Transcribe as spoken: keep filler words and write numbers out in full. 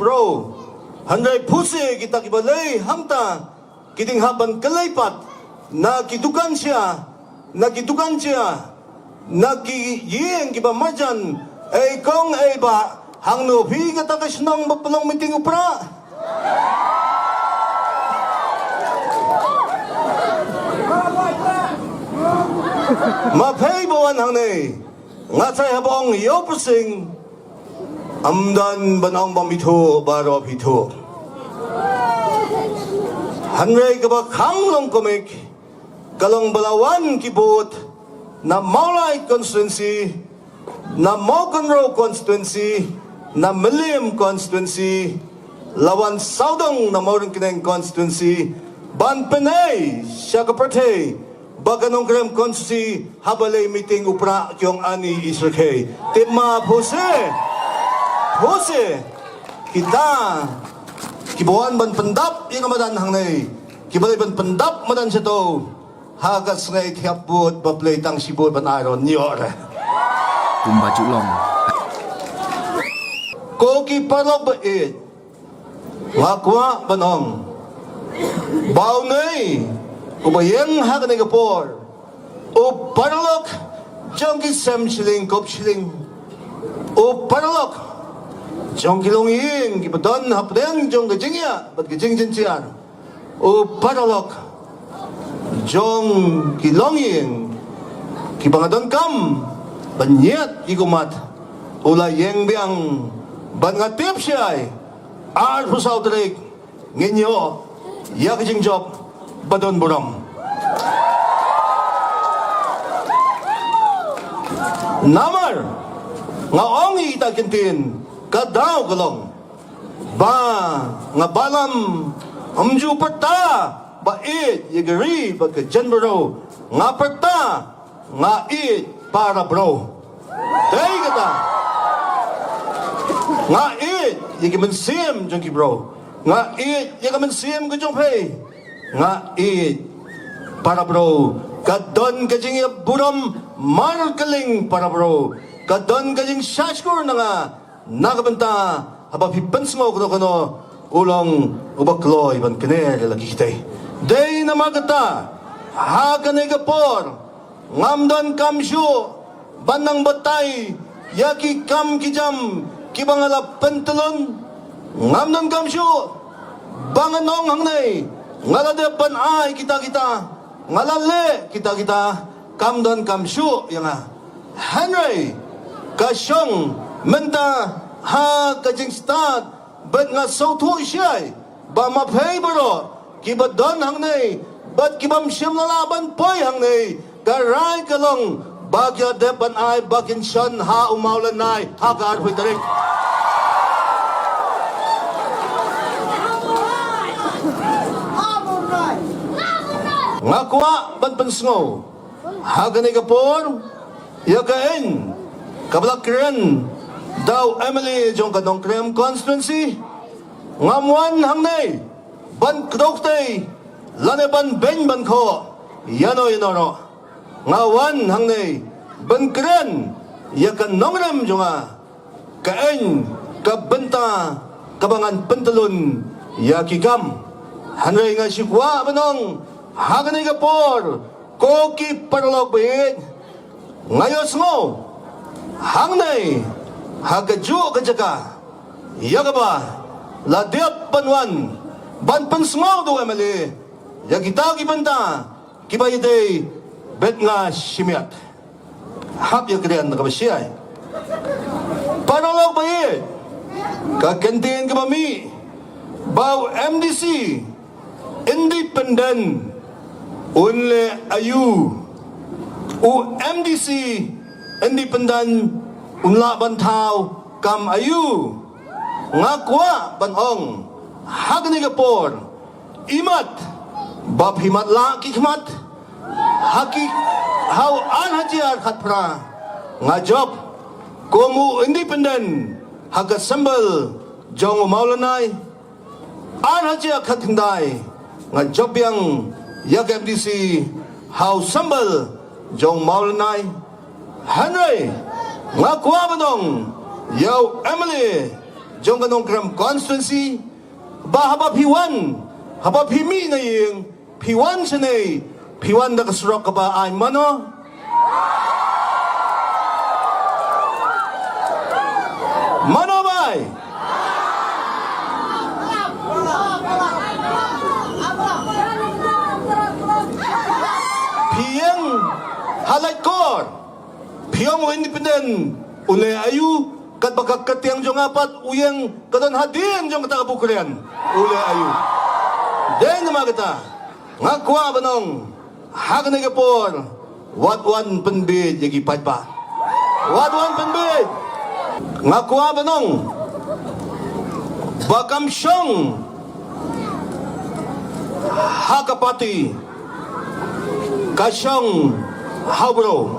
Bro, hynrei puse kita kiba lei hangta ki dang hap ban kylleipat na ki dukan sha, na ki dukan sha, na ki ïing kiba marjan. Ei kong ei bah, hangno phi kata ka shnong ba pynlong meeting u Prah? Ma phi ba wan hangne, nga sa hap ong ïa u Pyrshing, ym don ban ong ba mi thuh baroh phi thuh. Hynrei kaba khang long kumne, ka long ba la wan ki vote na Mawlai constituency, na Mawkynrew constituency, na Mylliem constituency, la wan sawdong na Mawryngkneng constituency, ban pynheh sha ka pyrthei ba ka Nongkrem constituency haba lei meeting u Prah ki ong ani i syrkhei. Te ma puse, puse kita kiba wan ban pyndap ïa ka madan hangne, kiba lei ban pyndap madan shato, ha ka sngi thiap vote ba plie tang shi vote ban ai ron ïoh re. Kumba ju long. Ko ki paralok ba ïeit, nga kwah ban ong ba une uba ïeng ha kane ka por, u paralok jong ki sem shilling kop shilling, u paralok jong ki longïing kiba don hapdeng jong ka jingïa bad ka jingjynjar, u paralok jong ki longïing kiba nga donkam ban ñiad ïa ka ummat, u la ïeng biang. Bad nga tip shai, arphew saw tarik ngin ïoh ïa ka jingjop ba don burom. Namar nga ong ïa kita ki ktien, ka daw ka long ba nga Bah Lam ym ju pyrta ba ïeit ïa ka ri bad ka jaitbynriew. Nga pyrta nga ïeit para bro. Dei kata, nga ïeit ïa ka mynsiem jong ki bro. Nga ïeit ïa ka mynsiem ka jong phi. Nga ïeit para bro. Ka don ka jingïaburom markylliang para bro. Ka don ka jingshahshkor na nga na ka bynta haba phi pynsngew kano kano u long uba kloi ban kner ïa la ki ktien. Dei namar kata ha kane ka por ngam donkam shuh ban nang batai ïa ki kam ki jam kiba nga la pyntlun. Ngam donkam shuh ba ngan ong hangne nga la dep ban ai kita kita, nga la leh kita kita. Kam donkam shuh ïa nga. Hynrei ka shong mynta ha ka jingstad bad nga sngewthuh shai ba ma phi baroh kiba don hangne bad kibym shym la lah ban poi hangne, ka rai ka long ba ki la dep ban ai ba kin shon ha u Mawlynnai ha ka arphew tarik. Nga kwah ban pynsngew ha kane ka por ïa ka aiñ kaba la kren da u M L A jong ka Nongkrem constituency. Ngam wan hangne ban kdew kti lane ban beiñ ban khoh ïano ïano ruh. Nga wan hangne ban kren ïa ka nongrim jong nga, ka aiñ, ka bynta kaba ngan pyntlun ïa ki kam. Hynrei nga shu kwah ban ong ha kane ka por, ko ki paralok ba ïeit, nga ïohsngew hangne ha kajuh ka jaka ïa kaba la dep ban wan ban pynsngew da u M L A ïa kita ki bynta kiba ïadei bad nga shimiat. Hap ïa kren kaba shai. Paralok ba ïeit, ka kyntien kaba mih ba u M D C independent un leh aïu? U M D C independent un lah ban thaw kam aïu? Nga kwah ban ong ha kane ka por, imat ba phi matlah ki khmat ha ki, ha u ar hajar khatphra. Nga jop kum u independent ha ka symbol jong u Mawlynnai. Ar hajar khatkhyndai nga jop biang ïa ka M D C ha u symbol jong u Mawlynnai. Hynrei nga kwah ban ong ïa u M L A jong ka Nongkrem constituency, ba haba phi wan, haba phi mih na ïing, phi wan shane, phi wan da ka surok kaba aiñ mano? Mano bai? Phi ïeng ha Laitkor, phi ong u independent u leh aïu, katba ka kyrteng jong nga pat u ïeng ka don hadien jong kata ka buh kren, u leh aïu? Dei namar kata nga kwah ban ong, ha kane ka por, wat wan pynbiej ïa ki paidbah. Wat wan pynbiej. Nga kwah ban ong ba kam shong ha ka party, ka shong ha u bro.